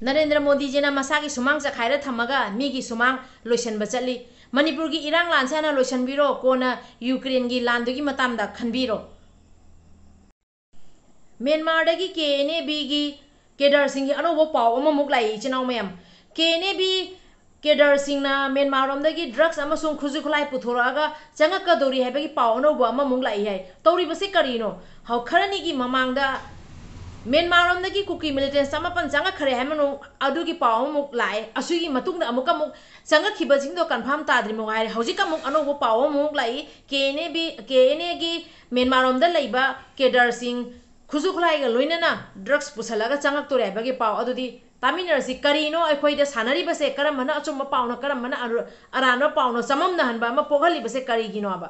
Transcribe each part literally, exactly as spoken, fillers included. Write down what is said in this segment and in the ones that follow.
ꯅꯔꯦꯟꯗ꯭ꯔ ꯃꯣꯗꯤꯖꯤꯅ ꯃꯁꯥꯒꯤ ꯁꯨꯃꯥꯡ ꯆꯈꯥꯏꯔ ꯊꯝꯃꯒ ꯃꯤꯒꯤ ꯁꯨꯃꯥꯡ ꯂꯣꯏꯁꯤꯟꯕ ꯆꯠꯂꯤ꯫ ꯃꯅꯤꯄꯨꯔꯒꯤ ꯏꯔꯥꯡ ꯂꯥꯟꯁꯦ ꯍꯥꯟꯅ ꯂꯣꯏꯁꯤꯟꯕꯤꯔꯣ, ꯀꯣꯟꯅ ꯌꯨꯀ꯭ꯔꯦꯟꯒꯤ ꯂꯥꯟꯗꯨꯒꯤ ꯃꯇꯥꯡꯗ ꯈꯟꯕꯤꯔꯣ꯫ ꯃ꯭ꯌꯥꯟꯃꯥꯔꯗꯒꯤ ꯀꯦ ꯑꯦꯟ ꯑꯦ ꯕꯤꯒꯤ ꯀꯦꯗꯔꯁꯤꯡꯒꯤ ꯑꯅꯧꯕ ꯄꯥꯎ ꯑꯃꯃꯨꯛ ꯂꯥꯛꯏ, ꯏꯆꯤꯟ ꯏꯅꯥꯎ ꯃꯌꯥꯝ꯫ ꯀꯦ ꯑꯦꯟ ꯑꯦ ꯕꯤ ꯀꯦꯗꯔꯁꯤꯡꯅ ꯃ꯭ꯌꯥꯟꯃꯥꯔꯔꯣꯝꯗꯒꯤ ꯗ꯭ꯔꯒꯁ ꯑꯃꯁꯨꯡ ꯈꯨꯠꯁꯨ ꯈꯨꯠꯂꯥꯏ ꯄꯨꯊꯣꯔꯛꯑꯒ ꯆꯪꯉꯛꯀꯗꯧꯔꯤ ꯍꯥꯏꯕꯒꯤ ꯄꯥꯎ ꯑꯅꯧꯕ ꯑꯃꯃꯨꯛ ꯂꯥꯛꯏ ꯍꯥꯏ꯫ ꯇꯧꯔꯤꯕꯁꯤ ꯀꯔꯤꯅꯣ? ꯍꯧ-, ꯈꯔꯅꯤꯒꯤ ꯃꯃꯥꯡꯗ ꯃ꯭ꯌꯥꯟꯃꯥꯔꯔꯣꯝꯗꯒꯤ ꯀꯨꯀꯤ ꯃꯤꯂꯤꯇꯦꯟ ꯆꯃꯥꯄꯟ ꯆꯪꯉꯛꯈ꯭ꯔꯦ ꯍꯥꯏꯕ ꯅꯣ-, ꯑꯗꯨꯒꯤ ꯄꯥꯎ ꯑꯃꯃꯨꯛ ꯂꯥꯛꯑꯦ꯫ ꯑꯁꯤꯒꯤ ꯃꯇꯨꯡꯗ ꯑꯃꯨꯛꯀ ꯑꯃꯨꯛ ꯆꯪꯉꯛꯈꯤꯕꯁꯤꯡꯗꯣ ꯀꯟꯐꯥꯔꯝ ꯇꯥꯗ꯭ꯔꯤꯃꯨꯛ ꯍꯥꯏꯔꯦ꯫ ꯍꯧꯖꯤꯛ ꯑꯃꯨꯛ ꯑꯅꯧꯕ ꯄꯥꯎ ꯑꯃꯃꯨꯛ ꯂꯥꯛꯏ꯫ K N A B, K N ꯑꯦꯒꯤ ꯃ꯭ꯌꯥꯟꯃꯥꯔꯔꯣꯝꯗ ꯂꯩꯕ ꯀꯦꯗꯔꯁꯤꯡ ꯈꯨꯠꯁꯨ ꯈꯨꯠꯂꯥꯏꯒ ꯂꯣꯏꯅꯅ ꯗ꯭ꯔꯒꯁ ꯄꯨꯁꯜꯂꯒ ꯆꯪꯉꯛꯇꯣꯔꯦ ꯍꯥꯏꯕꯒꯤ ꯄꯥꯎ ꯑꯗꯨꯗꯤ ꯇꯥꯃꯤꯟꯅꯔꯁꯤ꯫ ꯀꯔꯤꯅꯣ ꯑꯩꯈꯣꯏꯗ ꯁꯥꯟꯅꯔꯤꯕꯁꯦ? ꯀꯔꯝꯕꯅ ꯑꯆꯨꯝꯕ ꯄꯥꯎꯅꯣ, ꯀꯔꯝꯕꯅ ꯑꯔꯨ-, ꯑꯔꯥꯟꯕ ꯄꯥꯎꯅꯣ? ꯆꯃꯝꯅꯍꯟꯕ ꯑꯃ ꯄꯣꯛꯍꯜꯂꯤꯕꯁꯦ ꯀꯔꯤꯒꯤꯅꯣꯕ?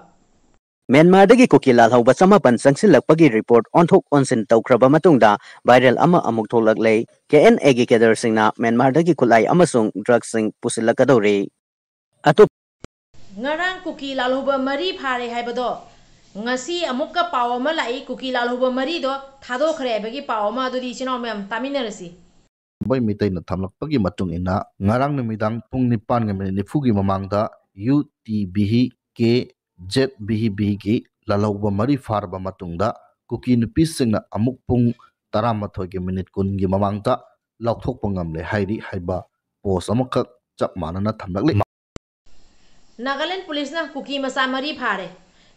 ꯃ꯭ꯌꯥꯟꯃꯥꯔꯗꯒꯤ ꯀꯨꯀꯤ ꯂꯥꯜꯍꯧꯕ ꯆꯃꯥꯄꯟ ꯆꯪꯁꯤꯜꯂꯛꯄꯒꯤ ꯔꯤꯄꯣꯔꯠ ꯑꯣꯟꯊꯣꯛ ꯑꯣꯟꯁꯤꯟ ꯇꯧꯈ꯭ꯔꯕ ꯃꯇꯨꯡꯗ ꯚꯥꯏꯔꯦꯜ ꯑꯃ ꯑꯃꯨꯛ ꯊꯣꯛꯂꯛꯂꯦ꯫ ꯀꯦ ꯑꯦꯟ ꯑꯦꯒꯤ ꯀꯦꯗꯔꯁꯤꯡꯅ ꯃ꯭ꯌꯥꯟꯃꯥꯔꯗꯒꯤ ꯈꯨꯠꯂꯥꯏ ꯑꯃꯁꯨꯡ ꯗ꯭ꯔꯒꯁꯤꯡ ꯄꯨꯁꯤꯜꯂꯛꯀꯗꯧꯔꯤ꯫ ꯑꯇꯣꯞ- ꯉꯔꯥꯡ ꯀꯨꯀꯤ ꯂꯥꯜꯍꯧꯕ ꯃꯔꯤ ꯐꯥꯔꯦ ꯍꯥꯏꯕꯗꯣ, ꯉꯁꯤ ꯑꯃꯨꯛꯀ ꯄꯥꯎ ꯑꯃ ꯂꯥꯛꯏ, ꯀꯨꯀꯤ ꯂꯥꯜꯍꯧꯕ ꯃꯔꯤꯗꯣ ꯊꯥꯗꯣꯛꯈ꯭ꯔꯦ ꯍꯥꯏꯕꯒꯤ ꯄꯥꯎ ꯑꯃ꯫ ꯑꯗꯨꯗꯤ ꯏꯆꯤꯟ ꯏꯅꯥꯎ ꯃꯌꯥꯝ ꯇꯥꯃꯤꯟꯅꯔꯁꯤ꯫ ꯕꯩ ꯃꯤꯇꯩꯅ ꯊꯝꯂꯛꯄꯒꯤ ꯃꯇꯨꯡ ꯏꯟꯅ, ꯉꯔꯥꯡ ꯅꯨꯃꯤꯗꯥꯡ ꯄꯨꯡ ꯅꯤꯄꯥꯟꯒ ꯃꯤꯅꯤꯠ ꯅꯤꯐꯨꯒꯤ ꯃꯃꯥꯡꯗ ꯌꯨ ꯇꯤ ꯕꯤꯍꯤ ꯀꯦ ꯖꯦꯠ ꯕꯤꯍꯤ ꯕꯤꯍꯤꯒꯤ ꯂꯥꯜꯍꯧꯕ ꯃꯔꯤ ꯐꯥꯔꯕ ꯃꯇꯨꯡꯗ, ꯀꯨꯀꯤ ꯅꯨꯄꯤꯁꯤꯡꯅ ꯑꯃꯨꯛ ꯄꯨꯡ ꯇꯔꯥꯃꯥꯊꯣꯏꯒꯤ ꯃꯤꯅꯤꯠ ꯀꯨꯟꯒꯤ ꯃꯃꯥꯡꯗ ꯂꯧꯊꯣꯛꯄ ꯉꯝꯂꯦ ꯍꯥꯏꯔꯤ ꯍꯥꯏꯕ ꯄꯣꯁ ꯑꯃꯈꯛ ꯆꯞ ꯃꯥꯟꯅꯅ ꯊꯝꯂꯛꯂꯤ꯫ ꯅꯥꯒꯥꯂꯦꯟ ꯄꯨꯂꯤꯁꯅ ꯀꯨꯀꯤ ꯃꯆꯥ ꯃꯔꯤ ꯐꯥꯔꯦ꯫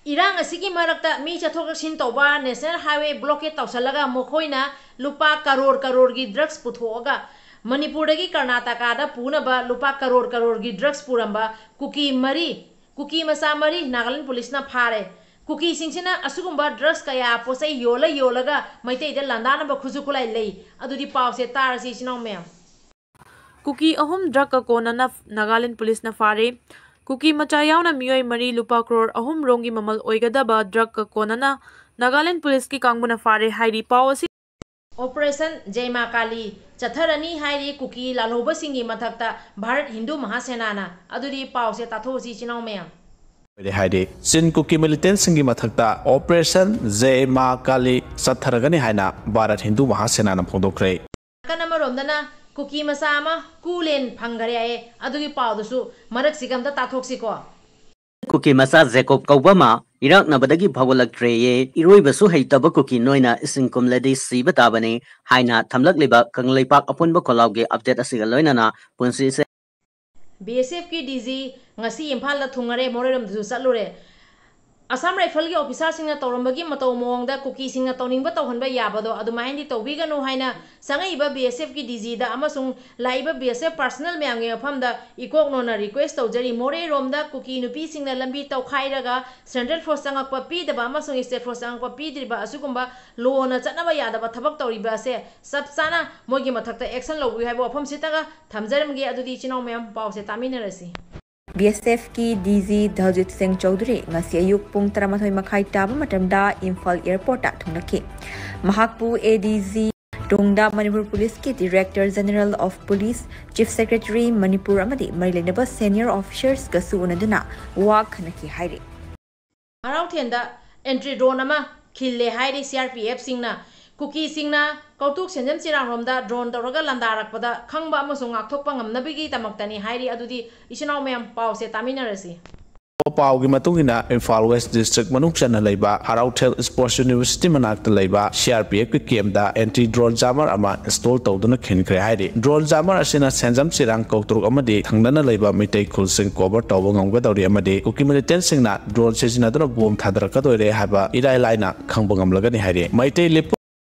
ꯏꯔꯥꯡ ꯑꯁꯤꯒꯤ ꯃꯔꯛꯇ ꯃꯤ ꯆꯠꯊꯣꯛ ꯆꯠꯁꯤꯟ ꯇꯧꯕ ꯅꯦꯁꯅꯦꯜ ꯍꯥꯏꯋꯦ ꯕ꯭ꯂꯣꯀꯦꯠ ꯇꯧꯁꯜꯂꯒ ꯃꯈꯣꯏꯅ ꯂꯨꯄꯥ ꯀꯔꯣꯔ ꯀꯔꯣꯔꯒꯤ ꯗ꯭ꯔꯒꯁ ꯄꯨꯊꯣꯛꯑꯒ ꯃꯅꯤꯄꯨꯔꯗꯒꯤ ꯀꯔꯅꯥꯇꯀꯥꯗ ꯄꯨꯅꯕ ꯂꯨꯄꯥ ꯀꯔꯣꯔ ꯀꯔꯣꯔꯒꯤ ꯗ꯭ꯔꯒꯁ ꯄꯨꯔꯝꯕ ꯀꯨꯀꯤ ꯃꯔꯤ, ꯀꯨꯀꯤ ꯃꯆꯥ ꯃꯔꯤ ꯅꯥꯒꯥꯂꯦꯟ ꯄꯨꯂꯤꯁꯅ ꯐꯥꯔꯦ꯫ ꯀꯨꯀꯤꯁꯤꯡꯁꯤꯅ ꯑꯁꯤꯒꯨꯝꯕ ꯗ꯭ꯔꯒꯁ ꯀꯌꯥ ꯄꯣꯠꯆꯩ ꯌꯣꯜꯂ ꯌꯣꯜꯂꯒ ꯃꯩꯇꯩꯗ ꯂꯥꯟꯗꯥꯅꯕ ꯈꯨꯠꯁꯨ ꯈꯨꯠꯂꯥꯏ ꯂꯩ꯫ ꯑꯗꯨꯗꯤ ꯄꯥꯎꯁꯦ ꯇꯥꯔꯁꯤ ꯏꯆꯤꯟ ꯏꯅꯥꯎ ꯃꯌꯥꯝ꯫ ꯀꯨꯀꯤ ꯑꯍꯨꯝ ꯗ꯭ꯔꯒꯀ ꯀꯣꯟꯅꯅ ꯅꯥꯒꯥꯂꯦꯟ ꯄꯨꯂꯤꯁꯅ ꯐꯥꯔꯦ꯫ ꯀꯨꯀꯤ ꯃꯆꯥ ꯌꯥꯎꯅ ꯃꯤꯑꯣꯏ ꯃꯔꯤ ꯂꯨꯄꯥ ꯀ꯭ꯔꯣꯔ ꯑꯍꯨꯝ ꯔꯣꯝꯒꯤ ꯃꯃꯜ ꯑꯣꯏꯒꯗꯕ ꯗ꯭ꯔꯒꯀ ꯀꯣꯟꯅꯅ ꯅꯥꯒꯥꯂꯦꯟ ꯄꯨꯂꯤꯁꯀꯤ ꯀꯥꯡꯕꯨꯅ ꯐꯥꯔꯦ ꯍꯥꯏꯔꯤ꯫ ꯄꯥꯎ ꯑꯁꯤ ꯑꯣꯄꯔꯦꯁꯟ ꯖꯩ ꯃꯥ ꯀꯥꯂꯤ ꯆꯠꯊꯔꯅꯤ ꯍꯥꯏꯔꯤ ꯀꯨꯀꯤ ꯂꯥꯜꯍꯧꯕꯁꯤꯡꯒꯤ ꯃꯊꯛꯇ ꯚꯥꯔꯠ ꯍꯤꯟꯗꯨ ꯃꯍꯥꯁꯦꯅꯥꯅ꯫ ꯑꯗꯨꯗꯤ ꯄꯥꯎꯁꯦ ꯇꯥꯊꯣꯛꯑꯁꯤ ꯏꯆꯤꯟ ꯏꯅꯥꯎ ꯃꯌꯥꯝ꯫ ꯑꯣꯏꯔꯦ ꯍꯥꯏꯔꯤ꯫ ꯆꯤꯟ ꯀꯨꯀꯤ ꯃꯤꯂꯤꯇꯦꯟꯁꯤꯡꯒꯤ ꯃꯊꯛꯇ ꯑꯣꯄꯔꯦꯁꯟ ꯖꯩ ꯃꯥ ꯀꯥꯂꯤ ꯆꯠꯊꯔꯒꯅꯤ ꯍꯥꯏꯅ ꯚꯥꯔꯠ ꯍꯤꯟꯗꯨ ꯃꯍꯥꯁꯦꯅꯥꯅ ꯐꯣꯡꯗꯣꯛꯈ꯭ꯔꯦ꯫ ꯅꯥꯀꯟ ꯑꯃꯔꯣꯝꯗꯅ ꯀꯨꯀꯤ ꯃꯆꯥ ꯑꯃ ꯀꯨꯂꯦꯟ ꯐꯪꯈꯔꯦ ꯍꯥꯏꯌꯦ꯫ ꯑꯗꯨꯒꯤ ꯄꯥꯎꯗꯨꯁꯨ ꯃꯔꯛꯁꯤꯒ ꯑꯝꯇ ꯇꯥꯊꯣꯛꯁꯤꯀꯣ꯫ ꯀꯨꯀꯤ ꯃꯆꯥ ꯖꯦꯀꯣꯕ ꯀꯧꯕ ꯑꯃ ꯏꯔꯥꯛꯅꯕꯗꯒꯤ ꯐꯒꯠꯂꯛꯇ꯭ꯔꯦꯌꯦ꯫ ꯏꯔꯣꯏꯕꯁꯨ ꯍꯩꯇꯕ ꯀꯨꯀꯤ ꯅꯣꯏꯅ ꯏꯁꯤꯡ ꯀꯨꯝꯂꯗꯤ ꯁꯤꯕ ꯇꯥꯕꯅꯤ ꯍꯥꯏꯅ ꯊꯝꯂꯛꯂꯤꯕ ꯀꯪꯂꯩꯄꯥꯛ ꯑꯄꯨꯟꯕ ꯈꯣꯜꯂꯥꯎꯒꯤ ꯑꯞꯗꯦꯠ ꯑꯁꯤꯒ ꯂꯣꯏꯅꯅ ꯄꯨꯟꯁꯤꯁꯦ꯫ ꯕꯤ ꯑꯦꯁ ꯑꯦꯐꯀꯤ ꯗꯤ ꯖꯤ ꯉꯁꯤ ꯏꯝꯐꯥꯜꯗ ꯊꯨꯡꯉꯔꯦ, ꯃꯣꯔꯦꯔꯣꯝꯗꯁꯨ ꯆꯠꯂꯨꯔꯦ꯫ ꯑꯁꯥꯝ ꯔꯥꯏꯐꯜꯒꯤ ꯑꯣꯐꯤꯁꯥꯔꯁꯤꯡꯅ ꯇꯧꯔꯝꯕꯒꯤ ꯃꯇꯧ ꯃꯑꯣꯡꯗ ꯀꯨꯀꯤꯁꯤꯡꯅ ꯇꯧꯅꯤꯡꯕ ꯇꯧꯍꯟꯕ ꯌꯥꯕꯗꯣ ꯑꯗꯨꯃꯥꯏꯅꯗꯤ ꯇꯧꯕꯤꯒꯅꯨ ꯍꯥꯏꯅ ꯆꯪꯉꯛꯏꯕ ꯕꯤ ꯑꯦꯁ ꯑꯦꯐꯀꯤ ꯗꯤ ꯖꯤꯗ ꯑꯃꯁꯨꯡ ꯂꯥꯛꯏꯕ ꯕꯤ ꯑꯦꯁ ꯑꯦꯐ ꯄꯥꯔꯁꯅꯦꯜ ꯃꯌꯥꯝꯒꯤ ꯃꯐꯝꯗ ꯏꯀꯣꯛ ꯅꯣꯟꯅ ꯔꯤꯀ꯭ꯋꯦꯁ ꯇꯧꯖꯔꯤ꯫ ꯃꯣꯔꯦꯔꯣꯝꯗ ꯀꯨꯀꯤ ꯅꯨꯄꯤꯁꯤꯡꯅ ꯂꯝꯕꯤ ꯇꯧꯈꯥꯏꯔꯒ ꯁꯦꯟꯇ꯭ꯔꯦꯜ ꯐꯣꯔꯁ ꯆꯪꯉꯛꯄ ꯄꯤꯗꯕ ꯑꯃꯁꯨꯡ ꯁ꯭ꯇꯦꯠ ꯐꯣꯔꯁ ꯆꯪꯉꯛꯄ ꯄꯤꯗ꯭ꯔꯤꯕ ꯑꯁꯤꯒꯨꯝꯕ ꯂꯣꯅ ꯆꯠꯅꯕ ꯌꯥꯗꯕ ꯊꯕꯛ ꯇꯧꯔꯤꯕ ꯑꯁꯦ ꯆꯞ ꯆꯥꯅ ꯃꯣꯏꯒꯤ ꯃꯊꯛꯇ ꯑꯦꯛꯁꯟ ꯂꯧꯕꯤꯌꯨ ꯍꯥꯏꯕ ꯋꯥꯐꯝꯁꯤꯇꯒ ꯊꯝꯖꯔꯝꯒꯦ꯫ ꯑꯗꯨꯗꯤ ꯏꯆꯤꯟ ꯏꯅꯥꯎ ꯃꯌꯥꯝ ꯄꯥꯎꯁꯦ ꯇꯥꯃꯤꯟꯅꯔꯁꯤ꯫ ꯕꯤ ꯑꯦꯁ ꯑꯦꯐꯀꯤ ꯗꯤ ꯖꯤ ꯗꯜꯖꯤꯠ ꯁꯤꯡ ꯆꯧꯙꯨꯔꯤ ꯉꯁꯤ ꯑꯌꯨꯛ ꯄꯨꯡ ꯇꯔꯥꯃꯥꯊꯣꯏ ꯃꯈꯥꯏ ꯇꯥꯕ ꯃꯇꯝꯗ ꯏꯝꯐꯥꯜ ꯑꯦꯌꯔꯄꯣꯔꯠꯇ ꯊꯨꯡꯂꯛꯈꯤ꯫ ꯃꯍꯥꯛꯄꯨ ꯑꯦ ꯗꯤ ꯖꯤ ꯇꯨꯡꯗ ꯃꯅꯤꯄꯨꯔ ꯄꯨꯂꯤꯁꯀꯤ director general of police, chief secretary, Manipur ꯑꯃꯗꯤ ꯃꯔꯤ ꯂꯩꯅꯕ ꯁꯦꯅꯤꯌꯔ ꯑꯣꯐꯤꯁꯔꯁꯀꯁꯨ ꯎꯅꯗꯨꯅ ꯋꯥ ꯈꯟꯅꯈꯤ ꯍꯥꯏꯔꯤ꯫ ꯍꯔꯥꯎꯊꯦꯟꯗ ꯑꯦꯟꯇ꯭ꯔꯤ ꯗ꯭ꯔꯣꯟ ꯑꯃ ꯈꯤꯜꯂꯦ ꯍꯥꯏꯔꯤ ꯁꯤ ꯑꯥꯔ ꯄꯤ ꯑꯦꯐꯁꯤꯡꯅ꯫ ꯀꯨꯀꯤꯁꯤꯡꯅ ꯀꯧꯇꯨꯛ ꯁꯦꯟꯖꯝ ꯆꯤꯔꯥꯡꯔꯣꯝꯗ ꯗ꯭ꯔꯣꯟ ꯇꯧꯔꯒ ꯂꯥꯟꯗꯥꯔꯛꯄꯗ ꯈꯪꯕ ꯑꯃꯁꯨꯡ ꯉꯥꯛꯊꯣꯛꯄ ꯉꯝꯅꯕꯒꯤꯗꯃꯛꯇꯅꯤ ꯍꯥꯏꯔꯤ꯫ ꯑꯗꯨꯗꯤ ꯏꯆꯤꯟ ꯏꯅꯥꯎ ꯃꯌꯥꯝ ꯄꯥꯎꯁꯦ ꯇꯥꯃꯤꯟꯅꯔꯁꯤ꯫ ꯄꯥꯎꯒꯤ ꯃꯇꯨꯡ ꯏꯟꯅ ꯏꯝꯐꯥꯜ ꯋꯦꯁ ꯗꯤꯁꯇ꯭ꯔꯤꯛ ꯃꯅꯨꯡ ꯆꯟꯅ ꯂꯩꯕ ꯍꯔꯥꯎꯊꯦꯜ ꯁ꯭ꯄꯣꯔꯠꯁ ꯌꯨꯅꯤꯚꯔꯁꯤꯇꯤ ꯃꯅꯥꯛꯇ ꯂꯩꯕ ꯁꯤ ꯑꯥꯔ ꯄꯤ ꯑꯦꯐꯀꯤ ꯀꯦꯝꯞꯇ ꯑꯦꯟꯇꯤ ꯗ꯭ꯔꯣꯟ ꯖꯥꯃꯔ ꯑꯃ ꯏꯟꯁꯇꯣꯜ ꯇꯧꯗꯨꯅ ꯈꯤꯟꯈ꯭ꯔꯦ ꯍꯥꯏꯔꯤ꯫ ꯗ꯭ꯔꯣꯟ ꯖꯥꯃꯔ ꯑꯁꯤꯅ ꯁꯦꯟꯖꯝ ꯆꯤꯔꯥꯡ ꯀꯧꯇ꯭ꯔꯨꯛ ꯑꯃꯗꯤ ꯊꯪꯅꯅ ꯂꯩꯕ ꯃꯤꯇꯩ ꯈꯨꯜꯁꯤꯡ ꯀꯣꯚꯔ ꯇꯧꯕ ꯉꯝꯒꯗꯧꯔꯤ ꯑꯃꯗꯤ ꯀꯨꯀꯤ ꯃꯤꯂꯤꯇꯦꯟꯁꯤꯡꯅ ꯗ꯭ꯔꯣꯟ ꯁꯤꯖꯤꯟꯅꯗꯨꯅ ꯕꯣꯝ ꯊꯥꯗꯔꯛꯀꯗꯣꯏꯔꯦ ꯍꯥꯏꯕ ꯏꯔꯥꯏ ꯂꯥꯏꯅ ꯈꯪꯕ ꯉꯝꯂꯒꯅꯤ ꯍꯥꯏꯔꯤ꯫ ꯃꯩꯇꯩ ꯂꯤꯄꯨ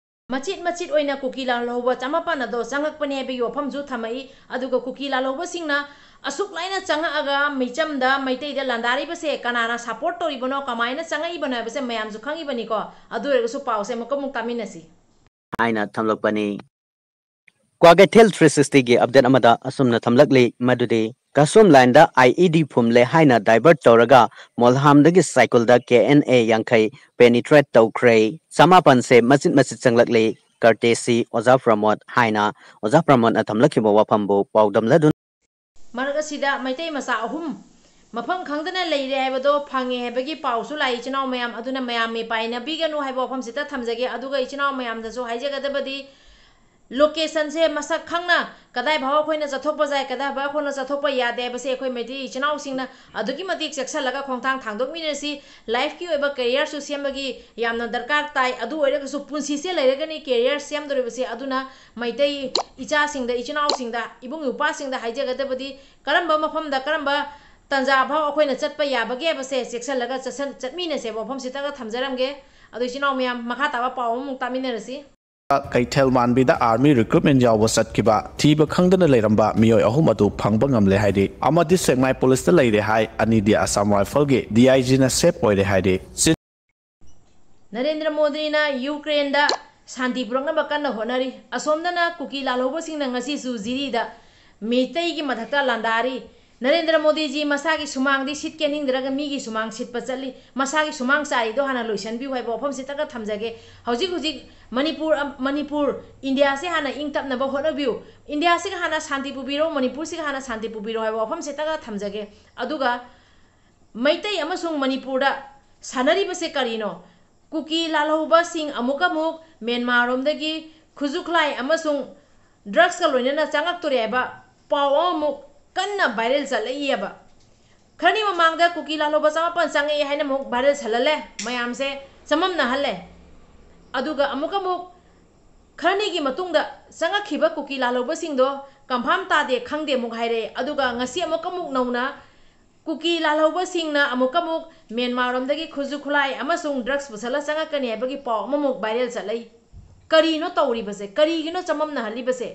ꯃꯆꯤꯠ ꯃꯆꯤꯠ ꯑꯣꯏꯅ ꯀꯨꯀꯤ ꯂꯥꯜꯍꯧꯕ ꯆꯃꯥꯄꯟ ꯑꯗꯣ ꯆꯪꯉꯛꯄꯅꯦ ꯍꯥꯏꯕꯒꯤ ꯋꯥꯐꯝꯁꯨ ꯊꯝꯃꯛꯏ꯫ ꯑꯗꯨꯒ ꯀꯨꯀꯤ ꯂꯥꯜꯍꯧꯕꯁꯤꯡꯅ ꯑꯁꯨꯛ ꯂꯥꯏꯅ ꯆꯪꯉꯛꯑꯒ ꯃꯤꯆꯝꯗ ꯃꯩꯇꯩꯗ ꯂꯥꯟꯗꯥꯔꯤꯕꯁꯦ ꯀꯅꯥꯅ ꯁꯄꯣꯔꯠ ꯇꯧꯔꯤꯕꯅꯣ, ꯀꯃꯥꯏꯅ ꯆꯪꯉꯛꯏꯕꯅꯣ ꯍꯥꯏꯕꯁꯦ ꯃꯌꯥꯝꯁꯨ ꯈꯪꯉꯤꯕꯅꯤꯀꯣ꯫ ꯑꯗꯨ ꯑꯣꯏꯔꯒꯁꯨ ꯄꯥꯎꯁꯦ ꯑꯃꯨꯛꯀ ꯑꯃꯨꯛ ꯇꯥꯃꯤꯟꯅꯁꯤ꯫ ꯍꯥꯏꯅ ꯊꯝꯂꯛꯄꯅꯤ꯫ ꯀ꯭ꯋꯥꯀꯩꯊꯦꯜ ꯊ꯭ꯔꯤ ꯁꯤꯛꯁꯇꯤꯒꯤ ꯑꯞꯗꯦꯠ ꯑꯃꯗ ꯑꯁꯨꯝꯅ ꯊꯝꯂꯛꯂꯤ ꯃꯗꯨꯗꯤ ꯀꯁꯣꯝ ꯂꯥꯏꯟꯗ ꯑꯥꯏ ꯏ ꯗꯤ ꯐꯨꯝꯂꯦ ꯍꯥꯏꯅ ꯗꯥꯏꯚꯔꯠ ꯇꯧꯔꯒ ꯃꯣꯜꯍꯥꯝꯗꯒꯤ ꯁꯥꯏꯀꯜꯗ ꯀꯦ ꯑꯦꯟ ꯑꯦ ꯌꯥꯡꯈꯩ ꯄꯦꯅꯤꯇ꯭ꯔꯦꯠ ꯇꯧꯈ꯭ꯔꯦ꯫ ꯆꯃꯥꯄꯟꯁꯦ ꯃꯆꯤꯠ ꯃꯆꯤꯠ ꯆꯪꯂꯛꯂꯤ꯫ ꯀꯔꯇꯦꯁꯤ ꯑꯣꯖꯥ ꯄ꯭ꯔꯃꯣꯗ ꯍꯥꯏꯅ ꯑꯣꯖꯥ ꯄ꯭ꯔꯃꯣꯗꯅ ꯊꯝꯂꯛꯈꯤꯕ ꯋꯥꯐꯝꯕꯨ ꯄꯥꯎꯗꯝꯂꯗꯨꯅ꯫ ꯃꯔꯛ ꯑꯁꯤꯗ ꯃꯩꯇꯩ ꯃꯆꯥ ꯑꯍꯨꯝ ꯃꯐꯝ ꯈꯪꯗꯅ ꯂꯩꯔꯦ ꯍꯥꯏꯕꯗꯣ ꯐꯪꯉꯦ ꯍꯥꯏꯕꯒꯤ ꯄꯥꯎꯁꯨ ꯂꯥꯛꯏ ꯏꯆꯤꯟ ꯏꯅꯥꯎ ꯃꯌꯥꯝ꯫ ꯑꯗꯨꯅ ꯃꯌꯥꯝ ꯃꯤꯄꯥꯏꯅꯕꯤꯒꯅꯨ ꯍꯥꯏꯕ ꯋꯥꯐꯝꯁꯤꯗ ꯊꯝꯖꯒꯦ꯫ ꯑꯗꯨꯒ ꯏꯆꯤꯟ ꯏꯅꯥꯎ ꯃꯌꯥꯝꯗꯁꯨ ꯍꯥꯏꯖꯒꯗꯕꯗꯤ ꯂꯣꯀꯦꯁꯟꯁꯦ ꯃꯁꯛ ꯈꯪꯅ ꯀꯗꯥꯏ ꯐꯥꯎ ꯑꯩꯈꯣꯏꯅ ꯆꯠꯊꯣꯛꯄ ꯌꯥꯏ, ꯀꯗꯥꯏ ꯐꯥꯎ ꯑꯩꯈꯣꯏꯅ ꯆꯠꯊꯣꯛꯄ ꯌꯥꯗꯦ ꯍꯥꯏꯕꯁꯦ ꯑꯩꯈꯣꯏ ꯃꯩꯇꯩ ꯏꯆꯤꯟ ꯏꯅꯥꯎꯁꯤꯡꯅ ꯑꯗꯨꯛꯀꯤ ꯃꯇꯤꯛ ꯆꯦꯛꯁꯤꯜꯂꯒ ꯈꯣꯡꯊꯥꯡ ꯊꯥꯡꯗꯣꯛꯃꯤꯟꯅꯁꯤ꯫ ꯂꯥꯏꯐꯀꯤ ꯑꯣꯏꯕ ꯀꯦꯔꯤꯌꯔꯁꯨ ꯁꯦꯝꯕꯒꯤ ꯌꯥꯝꯅ ꯗꯔꯀꯥꯔ ꯇꯥꯏ꯫ ꯑꯗꯨ ꯑꯣꯏꯔꯒꯁꯨ ꯄꯨꯟꯁꯤꯁꯦ ꯂꯩꯔꯒꯅꯤ ꯀꯦꯔꯤꯌꯔ ꯁꯦꯝꯗꯣꯔꯤꯕꯁꯦ꯫ ꯑꯗꯨꯅ ꯃꯩꯇꯩ ꯏꯆꯥꯁꯤꯡꯗ, ꯏꯆꯤꯟ ꯏꯅꯥꯎꯁꯤꯡꯗ, ꯏꯕꯨꯡ ꯏꯄ꯭ꯋꯥꯁꯤꯡꯗ ꯍꯥꯏꯖꯒꯗꯕꯗꯤ ꯀꯔꯝꯕ ꯃꯐꯝꯗ, ꯀꯔꯝꯕ ꯇꯟꯖꯥ ꯐꯥꯎ ꯑꯩꯈꯣꯏꯅ ꯆꯠꯄ ꯌꯥꯕꯒꯦ ꯍꯥꯏꯕꯁꯦ ꯆꯦꯛꯁꯤꯜꯂꯒ ꯆꯠꯁꯟ-, ꯆꯠꯃꯤꯟꯅꯁꯦꯕ꯫ ꯋꯥꯐꯝꯁꯤꯇꯒ ꯊꯝꯖꯔꯝꯒꯦ꯫ ꯑꯗꯣ ꯏꯆꯤꯟ ꯏꯅꯥꯎ ꯃꯌꯥꯝ, ꯃꯈꯥ ꯇꯥꯕ ꯄꯥꯎ ꯑꯃꯃꯨꯛ ꯇꯥꯃꯤꯟꯅꯔꯁꯤ꯫ ꯀꯩꯊꯦꯜ ꯃꯥꯟꯕꯤꯗ ꯑꯥꯔꯃꯤ ꯔꯤꯀ꯭ꯔꯨꯠꯃꯦꯟ ꯌꯥꯎꯕ ꯆꯠꯈꯤꯕ ꯊꯤꯕ ꯈꯪꯗꯅ ꯂꯩꯔꯝꯕ ꯃꯤꯑꯣꯏ ꯑꯍꯨꯝ ꯑꯗꯨ ꯐꯪꯕ ꯉꯝꯂꯦ ꯍꯥꯏꯔꯤ꯫ ꯑꯃꯗꯤ ꯁꯦꯛꯃꯥꯏ ꯄꯨꯂꯤꯁꯇ ꯂꯩꯔꯦ ꯍꯥꯏ, ꯑꯅꯤꯗꯤ ꯑꯁꯥꯝ ꯔꯥꯏꯐꯜꯒꯤ ꯗꯤ ꯑꯥꯏ ꯖꯤꯅ ꯁꯦꯞ ꯑꯣꯏꯔꯦ ꯍꯥꯏꯔꯤ꯫ ꯅꯔꯦꯟꯗ꯭ꯔ ꯃꯣꯗꯤꯅ ꯌꯨꯀ꯭ꯔꯦꯟꯗ ꯁꯥꯟꯇꯤ ꯄꯨꯔꯛꯅꯕ ꯀꯟꯅ ꯍꯣꯠꯅꯔꯤ꯫ ꯑꯁꯣꯝꯗꯅ ꯀꯨꯀꯤ ꯂꯥꯜꯍꯧꯕꯁꯤꯡꯅ ꯉꯁꯤꯁꯨ ꯖꯤꯔꯤꯗ ꯃꯤꯇꯩꯒꯤ ꯃꯊꯛꯇ ꯂꯥꯟꯗꯥꯔꯤ꯫ ꯅꯔꯦꯟꯗ꯭ꯔ ꯃꯣꯗꯤꯖꯤ ꯃꯁꯥꯒꯤ ꯁꯨꯃꯥꯡꯗꯤ ꯁꯤꯠ ꯀꯦꯟꯅꯤꯡꯗ꯭ꯔꯒ ꯃꯤꯒꯤ ꯁꯨꯃꯥꯡ ꯁꯤꯠꯄ ꯆꯠꯂꯤ꯫ ꯃꯁꯥꯒꯤ ꯁꯨꯃꯥꯡ ꯆꯥꯔꯤꯗꯣ ꯍꯥꯟꯅ ꯂꯣꯏꯁꯤꯟꯕꯤꯌꯨ ꯍꯥꯏꯕ ꯋꯥꯐꯝꯁꯤꯇꯒ ꯊꯝꯖꯒꯦ꯫ ꯍꯧꯖꯤꯛ ꯍꯧꯖꯤꯛ ꯃꯅꯤꯄꯨꯔ, ꯃꯅꯤꯄꯨꯔ, ꯏꯟꯗꯤꯌꯥꯁꯦ ꯍꯥꯟꯅ ꯏꯪ ꯇꯞꯅꯕ ꯍꯣꯠꯅꯕꯤꯌꯨ꯫ ꯏꯟꯗꯤꯌꯥꯁꯤꯒ ꯍꯥꯟꯅ ꯁꯥꯟꯇꯤ ꯄꯨꯕꯤꯔꯣ, ꯃꯅꯤꯄꯨꯔꯁꯤꯒ ꯍꯥꯟꯅ ꯁꯥꯟꯇꯤ ꯄꯨꯕꯤꯔꯣ ꯍꯥꯏꯕ ꯋꯥꯐꯝꯁꯤꯇꯒ ꯊꯝꯖꯒꯦ꯫ ꯑꯗꯨꯒ ꯃꯩꯇꯩ ꯑꯃꯁꯨꯡ ꯃꯅꯤꯄꯨꯔꯗ ꯁꯥꯟꯅꯔꯤꯕꯁꯦ ꯀꯔꯤꯅꯣ? ꯀꯨꯀꯤ ꯂꯥꯜꯍꯧꯕꯁꯤꯡ ꯑꯃꯨꯛ ꯑꯃꯨꯛ ꯃ꯭ꯌꯥꯟꯃꯥꯔꯔꯣꯝꯗꯒꯤ ꯈꯨꯠꯁꯨ ꯈꯨꯠꯂꯥꯏ ꯑꯃꯁꯨꯡ ꯗ꯭ꯔꯒꯁꯀ ꯂꯣꯏꯅꯅ ꯆꯪꯉꯛꯇꯣꯔꯦ ꯍꯥꯏꯕ ꯄꯥꯎ ꯑꯃꯃꯨꯛ ꯀꯟꯅ ꯚꯥꯏꯔꯦꯜ ꯆꯠꯂꯛꯏꯑꯕ꯫ ꯈꯔꯅꯤ ꯃꯃꯥꯡꯗ ꯀꯨꯀꯤ ꯂꯥꯜꯍꯧꯕ ꯆꯃꯥꯄꯟ ꯆꯪꯉꯛꯑꯦ ꯍꯥꯏꯅ ꯑꯃꯨꯛ ꯚꯥꯏꯔꯦꯜ ꯆꯠꯍꯜꯂꯦ, ꯃꯌꯥꯝꯁꯦ ꯆꯃꯝꯅꯍꯜꯂꯦ꯫ ꯑꯗꯨꯒ ꯑꯃꯨꯛ ꯑꯃꯨꯛ ꯈꯔꯅꯤꯒꯤ ꯃꯇꯨꯡꯗ ꯆꯪꯉꯛꯈꯤꯕ ꯀꯨꯀꯤ ꯂꯥꯜꯍꯧꯕꯁꯤꯡꯗꯣ ꯀꯟꯐꯥꯝ ꯇꯥꯗꯦ, ꯈꯪꯗꯦ ꯑꯃꯨꯛ ꯍꯥꯏꯔꯛꯑꯦ꯫ ꯑꯗꯨꯒ ꯉꯁꯤ ꯑꯃꯨꯛ ꯑꯃꯨꯛ ꯅꯧꯅ ꯀꯨꯀꯤ ꯂꯥꯜꯍꯧꯕꯁꯤꯡꯅ ꯑꯃꯨꯛ ꯑꯃꯨꯛ ꯃ꯭ꯌꯥꯟꯃꯥꯔꯔꯣꯝꯗꯒꯤ ꯈꯨꯠꯁꯨ ꯈꯨꯠꯂꯥꯏ ꯑꯃꯁꯨꯡ ꯗ꯭ꯔꯒꯁ ꯄꯨꯁꯜꯂ ꯆꯪꯉꯛꯀꯅꯤ ꯍꯥꯏꯕꯒꯤ ꯄꯥꯎ ꯑꯃꯃꯨꯛ ꯚꯥꯏꯔꯦꯜ ꯆꯠꯂꯛꯏ꯫ ꯀꯔꯤꯅꯣ ꯇꯧꯔꯤꯕꯁꯦ? ꯀꯔꯤꯒꯤꯅꯣ ꯆꯃꯝꯅꯍꯜꯂꯤꯕꯁꯦ?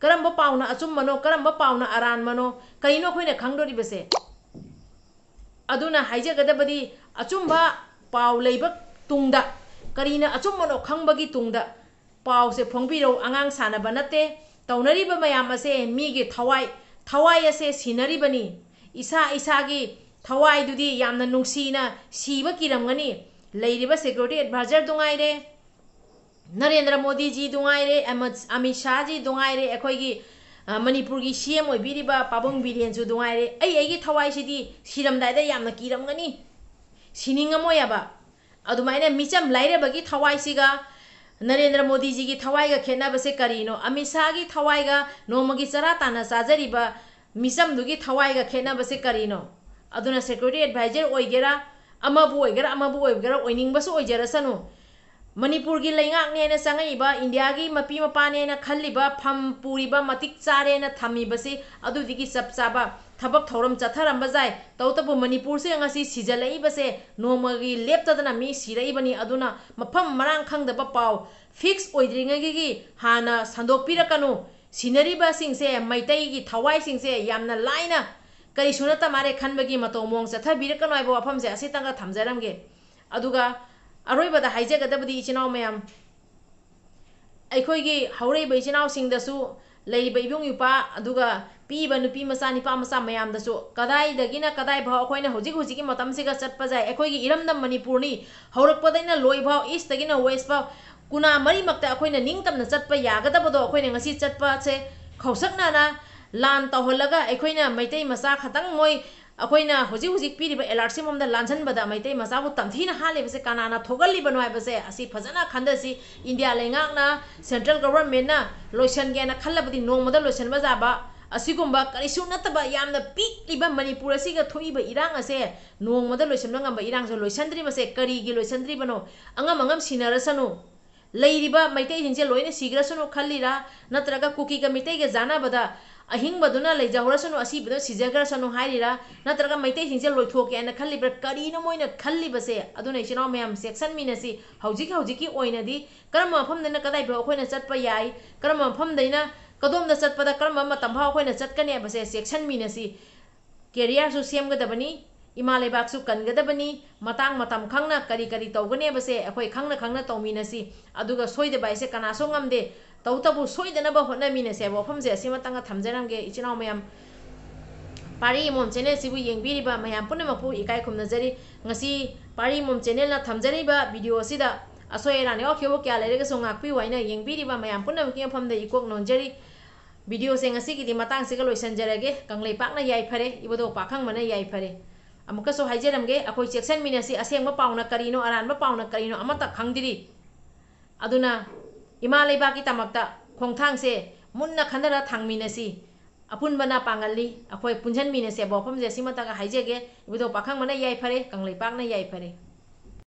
ꯀꯔꯝꯕ ꯄꯥꯎꯅ ꯑꯆꯨꯝꯕꯅꯣ, ꯀꯔꯝꯕ ꯄꯥꯎꯅ ꯑꯔꯥꯟꯕꯅꯣ, ꯀꯔꯤꯅꯣ ꯑꯩꯈꯣꯏꯅ ꯈꯪꯗꯣꯔꯤꯕꯁꯦ? ꯑꯗꯨꯅ ꯍꯥꯏꯖꯒꯗꯕꯗꯤ, ꯑꯆꯨꯝꯕ ꯄꯥꯎ ꯂꯩꯕ ꯇꯨꯡꯗ, ꯀꯔꯤꯅ ꯑꯆꯨꯝꯕꯅꯣ ꯈꯪꯕꯒꯤ ꯇꯨꯡꯗ ꯄꯥꯎꯁꯦ ꯐꯣꯡꯕꯤꯔꯧ꯫ ꯑꯉꯥꯡ ꯁꯥꯟꯅꯕ ꯅꯠꯇꯦ꯫ ꯇꯧꯅꯔꯤꯕ ꯃꯌꯥꯝ ꯑꯁꯦ ꯃꯤꯒꯤ ꯊꯋꯥꯏ, ꯊꯋꯥꯏ ꯑꯁꯦ ꯁꯤꯅꯔꯤꯕꯅꯤ꯫ ꯏꯁꯥ ꯏꯁꯥꯒꯤ ꯊꯋꯥꯏꯗꯨꯗꯤ ꯌꯥꯝꯅ ꯅꯨꯡꯁꯤꯅ ꯁꯤꯕ ꯀꯤꯔꯝꯒꯅꯤ꯫ ꯂꯩꯔꯤꯕ ꯁꯦꯀ꯭ꯌꯨꯔꯤꯇꯤ ꯑꯦꯗꯚꯥꯏꯖꯔꯗꯨ ꯉꯥꯏꯔꯦ, ꯅꯔꯦꯟꯗ꯭ꯔ ꯃꯣꯗꯤꯖꯤꯗꯨ ꯉꯥꯏꯔꯦ, ꯑꯃ-, ꯑꯃꯤꯠ ꯁꯥꯍꯖꯤꯗꯨ ꯉꯥꯏꯔꯦ, ꯑꯩꯈꯣꯏꯒꯤ, ꯑ, ꯃꯅꯤꯄꯨꯔꯒꯤ ꯁꯤ ꯑꯦꯝ ꯑꯣꯏꯕꯤꯔꯤꯕ ꯄꯥꯕꯨꯡ ꯕꯤꯔꯦꯟꯁꯨꯗꯨ ꯉꯥꯏꯔꯦ, ꯑꯩ ꯑꯩꯒꯤ ꯊꯋꯥꯏꯁꯤꯗꯤ ꯁꯤꯔꯝꯗꯥꯏꯗ ꯌꯥꯝꯅ ꯀꯤꯔꯝꯒꯅꯤ, ꯁꯤꯅꯤꯡꯉꯝꯃꯣꯏ ꯍꯥꯏꯕ꯫ ꯑꯗꯨꯃꯥꯏꯅ ꯃꯤꯆꯝ ꯂꯥꯏꯔꯕꯒꯤ ꯊꯋꯥꯏꯁꯤꯒ ꯅꯔꯦꯟꯗ꯭ꯔ ꯃꯣꯗꯤꯖꯤꯒꯤ ꯊꯋꯥꯏꯒ ꯈꯦꯠꯅꯕꯁꯦ ꯀꯔꯤꯅꯣ? ꯑꯃꯤꯠ ꯁꯥꯍꯒꯤ ꯊꯋꯥꯏꯒ ꯅꯣꯡꯃꯒꯤ ꯆꯔꯥ ꯇꯥꯟꯅ ꯆꯥꯖꯔꯤꯕ ꯃꯤꯆꯝꯗꯨꯒꯤ ꯊꯋꯥꯏꯒ ꯈꯦꯠꯅꯕꯁꯦ ꯀꯔꯤꯅꯣ? ꯑꯗꯨꯅ security advisor ꯑꯣꯏꯒꯦꯔꯥ, ꯑꯃꯕꯨ ꯑꯣꯏꯒꯦꯔꯥ, ꯑꯃꯕꯨ ꯑꯣꯏꯒꯦꯔꯥ, ꯑꯣꯏꯅꯤꯡꯕꯁꯨ ꯑꯣꯏꯖꯔꯁꯅꯨ, ꯃꯅꯤꯄꯨꯔꯒꯤ ꯂꯩꯉꯥꯛꯅꯦꯅ ꯆꯪꯉꯛꯏꯕ, ꯏꯟꯗꯤꯌꯥꯒꯤ ꯃꯄꯤ ꯃꯄꯥꯅꯦꯅ ꯈꯜꯂꯤꯕ, ꯐꯝ ꯄꯨꯔꯤꯕ, ꯃꯇꯤꯛ ꯆꯥꯔꯦꯅ ꯊꯝꯃꯤꯕꯁꯤ ꯑꯗꯨꯗꯒꯤ ꯆꯞ ꯆꯥꯕ ꯊꯕꯛ ꯊꯧꯔꯝ ꯆꯠꯊꯔꯝꯕ ꯌꯥꯏ꯫ ꯇꯧꯕꯇꯕꯨ ꯃꯅꯤꯄꯨꯔꯁꯦ ꯉꯁꯤ ꯁꯤꯖꯜꯂꯛꯏꯕꯁꯦ ꯅꯣꯡꯃꯒꯤ ꯂꯦꯞꯇꯗꯅ ꯃꯤ ꯁꯤꯔꯛꯏꯕꯅꯤ꯫ ꯑꯗꯨꯅ ꯃꯐꯝ ꯃꯔꯥꯡ ꯈꯪꯗꯕ ꯄꯥꯎ fix ꯑꯣꯏꯗ꯭ꯔꯤꯉꯩꯒꯤ ꯍꯥꯟꯅ ꯁꯟꯗꯣꯛꯄꯤꯔꯛꯀꯅꯨ꯫ ꯁꯤꯅꯔꯤꯕꯁꯤꯡꯁꯦ, ꯃꯩꯇꯩꯒꯤ ꯊꯋꯥꯏꯁꯤꯡꯁꯦ ꯌꯥꯝꯅ ꯂꯥꯏꯅ ꯀꯔꯤꯁꯨ ꯅꯠꯇ ꯃꯥꯜꯂꯦ ꯈꯟꯕꯒꯤ ꯃꯇꯧ ꯃꯑꯣꯡ ꯆꯠꯊꯕꯤꯔꯛꯀꯅꯨ ꯍꯥꯏꯕ ꯋꯥꯐꯝꯁꯦ ꯑꯁꯤꯇꯪꯒ ꯊꯝꯖꯔꯝꯒꯦ꯫ ꯑꯗꯨꯒ ꯑꯔꯣꯏꯕꯗ ꯍꯥꯏꯖꯒꯗꯕꯗꯤ, ꯏꯆꯤꯟ ꯏꯅꯥꯎ ꯃꯌꯥꯝ, ꯑꯩꯈꯣꯏꯒꯤ ꯍꯧꯔꯛꯏꯕ ꯏꯆꯤꯟ ꯏꯅꯥꯎꯁꯤꯡꯗꯁꯨ, ꯂꯩꯔꯤꯕ ꯏꯕꯨꯡ ꯏꯄ꯭ꯋꯥ, ꯑꯗꯨꯒ ꯄꯤꯛꯏꯕ ꯅꯨꯄꯤ ꯃꯆꯥ, ꯅꯨꯄꯥ ꯃꯆꯥ ꯃꯌꯥꯝꯗꯁꯨ, ꯀꯗꯥꯏꯗꯒꯤꯅ ꯀꯗꯥꯏ ꯐꯥꯎ ꯑꯩꯈꯣꯏꯅ ꯍꯧꯖꯤꯛ ꯍꯧꯖꯤꯛꯀꯤ ꯃꯇꯝꯁꯤꯒ ꯆꯠꯄ ꯌꯥꯏ? ꯑꯩꯈꯣꯏꯒꯤ ꯏꯔꯝꯗꯝ ꯃꯅꯤꯄꯨꯔꯅꯤ, ꯍꯧꯔꯛꯄꯗꯩꯅ ꯂꯣꯏ ꯐꯥꯎ, east ꯇꯒꯤꯅ west ꯐꯥꯎ, ꯀꯨꯅꯥ ꯃꯔꯤꯃꯛꯇ ꯑꯩꯈꯣꯏꯅ ꯅꯤꯡꯇꯝꯅ ꯆꯠꯄ ꯌꯥꯒꯗꯕꯗꯣ, ꯑꯩꯈꯣꯏꯅ ꯉꯁꯤ ꯆꯠꯄꯁꯦ ꯈꯧꯁꯛꯅꯅ ꯂꯥꯟ ꯇꯧꯍꯜꯂꯒ, ꯑꯩꯈꯣꯏꯅ ꯃꯩꯇꯩ ꯃꯆꯥ ꯈꯛꯇꯪ ꯃꯣꯏ, ꯑꯩꯈꯣꯏꯅ ꯍꯧꯖꯤꯛ ꯍꯧꯖꯤꯛ ꯄꯤꯔꯤꯕ alertꯁꯤ ꯃꯑꯣꯡꯗ ꯂꯥꯟꯁꯤꯟꯕꯗ ꯃꯩꯇꯩ ꯃꯆꯥꯕꯨ ꯇꯝꯊꯤꯅ ꯍꯥꯠꯂꯤꯕꯁꯦ ꯀꯅꯥꯅ ꯊꯣꯛꯍꯜꯂꯤꯕꯅꯣ ꯍꯥꯏꯕꯁꯦ ꯑꯁꯤ ꯐꯖꯅ ꯈꯟꯊꯁꯤ꯫ ꯏꯟꯗꯤꯌꯥ ꯂꯩꯉꯥꯛꯅ, central governmentꯅ ꯂꯣꯏꯁꯤꯟꯒꯦꯅ ꯈꯜꯂꯕꯗꯤ ꯅꯣꯡꯃꯗ ꯂꯣꯏꯁꯤꯟꯕ ꯌꯥꯕ ꯑꯁꯤꯒꯨꯝꯕ ꯀꯔꯤꯁꯨ ꯅꯠꯇꯕ ꯌꯥꯝꯅ ꯄꯤꯛꯂꯤꯕ ꯃꯅꯤꯄꯨꯔ ꯑꯁꯤꯒ ꯊꯣꯛꯏꯕ ꯏꯔꯥꯡ ꯑꯁꯦ, ꯅꯣꯡꯃꯗ ꯂꯣꯏꯁꯤꯟꯕ ꯉꯝꯕ ꯏꯔꯥꯡꯁꯦ ꯂꯣꯏꯁꯤꯟꯗ꯭ꯔꯤꯕꯁꯦ ꯀꯔꯤꯒꯤ ꯂꯣꯏꯁꯤꯟꯗ꯭ꯔꯤꯕꯅꯣ? ꯑꯉꯝ ꯑꯉꯝ ꯁꯤꯅꯔꯁꯅꯨ꯫ ꯂꯩꯔꯤꯕ ꯃꯩꯇꯩꯁꯤꯡꯁꯦ ꯂꯣꯏꯅ ꯁꯤꯈ꯭ꯔꯁꯅꯨ ꯈꯜꯂꯤꯔꯥ? ꯅꯠꯇ꯭ꯔꯒ ꯀꯨꯀꯤꯒ ꯃꯤꯇꯩꯒ ꯆꯥꯟꯅꯕꯗ ꯑꯍꯤꯡꯕꯗꯨꯅ ꯂꯩꯖꯍꯧꯔꯁꯅꯨ, ꯑꯁꯤꯕꯗꯨꯅ ꯁꯤꯖꯈ꯭ꯔꯁꯅꯨ ꯍꯥꯏꯔꯤꯔꯥ? ꯅꯠꯇ꯭ꯔꯒ ꯃꯩꯇꯩꯁꯤꯡꯁꯦ ꯂꯣꯏꯊꯣꯛꯀꯦ ꯍꯥꯏꯅ ꯈꯜꯂꯤꯕ꯭ꯔꯥ? ꯀꯔꯤꯅꯣ ꯃꯣꯏꯅ ꯈꯜꯂꯤꯕꯁꯦ? ꯑꯗꯨꯅ ꯏꯆꯤꯟ ꯏꯅꯥꯎ ꯃꯌꯥꯝ, ꯆꯦꯛꯁꯤꯟꯃꯤꯟꯅꯁꯤ꯫ ꯍꯧꯖꯤꯛ ꯍꯧꯖꯤꯛꯀꯤ ꯑꯣꯏꯅꯗꯤ ꯀꯔꯝꯕ ꯃꯐꯝꯗꯅ ꯀꯗꯥꯏ ꯐꯥꯎ ꯑꯩꯈꯣꯏꯅ ꯆꯠꯄ ꯌꯥꯏ, ꯀꯔꯝꯕ ꯃꯐꯝꯗꯩꯅ ꯀꯗꯣꯝꯗ ꯆꯠꯄꯗ ꯀꯔꯝꯕ ꯃꯇꯝ ꯐꯥꯎ ꯑꯩꯈꯣꯏꯅ ꯆꯠꯀꯅꯤ ꯍꯥꯏꯕꯁꯦ ꯆꯦꯛꯁꯤꯟꯃꯤꯟꯅꯁꯤ꯫ Careerꯁꯨ ꯁꯦꯝꯒꯗꯕꯅꯤ, ꯏꯃꯥ ꯂꯩꯕꯥꯛꯁꯨ ꯀꯟꯒꯗꯕꯅꯤ, ꯃꯇꯥꯡ ꯃꯇꯝ ꯈꯪꯅ ꯀꯔꯤ ꯀꯔꯤ ꯇꯧꯒꯅꯤ ꯍꯥꯏꯕꯁꯦ ꯑꯩꯈꯣꯏ ꯈꯪꯅ ꯈꯪꯅ ꯇꯧꯃꯤꯟꯅꯁꯤ꯫ ꯑꯗꯨꯒ ꯁꯣꯏꯗꯕ ꯍꯥꯏꯁꯦ ꯀꯅꯥꯁꯨ ꯉꯝꯗꯦ, ꯇꯧꯇꯕꯨ ꯁꯣꯏꯗꯅꯕ ꯍꯣꯠꯅꯃꯤꯟꯅꯁꯦ ꯍꯥꯏꯕ ꯋꯥꯐꯝꯁꯦ ꯑꯁꯤꯃꯇꯪꯒ ꯊꯝꯖꯔꯝꯒꯦ꯫ ꯏꯆꯤꯟ ꯏꯅꯥꯎ ꯃꯌꯥꯝ, ꯄꯥꯔꯤ ꯑꯃꯣꯝ channelꯁꯤꯕꯨ ꯌꯦꯡꯕꯤꯔꯤꯕ ꯃꯌꯥꯝ ꯄꯨꯝꯅꯃꯛꯄꯨ ꯏꯀꯥꯏ ꯈꯨꯝꯅꯖꯔꯤ꯫ ꯉꯁꯤ ꯄꯥꯔꯤ ꯑꯃꯣꯝ channelꯅ ꯊꯝꯖꯔꯤꯕ video ꯑꯁꯤꯗ ꯑꯁꯣꯏ ꯑꯔꯥꯟ ꯌꯥꯎꯈꯤꯕ ꯀꯌꯥ ꯂꯩꯔꯒꯁꯨ ꯉꯥꯛꯄꯤꯌꯨ ꯍꯥꯏꯅ ꯌꯦꯡꯕꯤꯔꯤꯕ ꯃꯌꯥꯝ ꯄꯨꯝꯅꯃꯛꯀꯤ ꯃꯐꯝꯗ ꯏꯀꯣꯛ ꯅꯣꯟꯖꯔꯤ꯫ Videoꯁꯦ ꯉꯁꯤꯒꯤꯗꯤ ꯃꯇꯥꯡꯁꯤꯒ ꯂꯣꯏꯁꯤꯟꯖꯔꯒꯦ꯫ ꯀꯪꯂꯩꯄꯥꯛꯅ ꯌꯥꯏꯐꯔꯦ, ꯏꯕꯨꯙꯧ ꯄꯥꯈꯪꯕꯅ ꯌꯥꯏꯐꯔꯦ꯫ ꯑꯃꯨꯛꯀꯁꯨ ꯍꯥꯏꯖꯔꯝꯒꯦ, ꯑꯩꯈꯣꯏ ꯆꯦꯛꯁꯤꯟꯃꯤꯟꯅꯁꯤ, ꯑꯁꯦꯡꯕ ꯄꯥꯎꯅ ꯀꯔꯤꯅꯣ, ꯑꯔꯥꯟꯕ ꯄꯥꯎꯅ ꯀꯔꯤꯅꯣ ꯑꯃꯠꯇ ꯈꯪꯗ꯭ꯔꯤ꯫ ꯑꯗꯨꯅ ꯏꯃꯥ ꯂꯩꯕꯥꯛꯀꯤꯗꯃꯛꯇ ꯈꯣꯡꯊꯥꯡꯁꯦ ꯃꯨꯟꯅ ꯈꯟꯅꯔ ꯊꯥꯡꯃꯤꯟꯅꯁꯤ꯫ ꯑꯄꯨꯟꯕꯅ ꯄꯥꯡꯒꯜꯅꯤ, ꯑꯩꯈꯣꯏ ꯄꯨꯟꯁꯤꯟꯃꯤꯟꯅꯁꯤ ꯍꯥꯏꯕ ꯋꯥꯐꯝꯁꯦ ꯁꯤꯃꯇꯒ ꯍꯥꯏꯖꯒꯦ꯫ ꯏꯕꯨꯙꯧ ꯄꯥꯈꯪꯕꯅ ꯌꯥꯏꯐꯔꯦ, ꯀꯪꯂꯩꯄꯥꯛꯅ ꯌꯥꯏꯐꯔꯦ꯫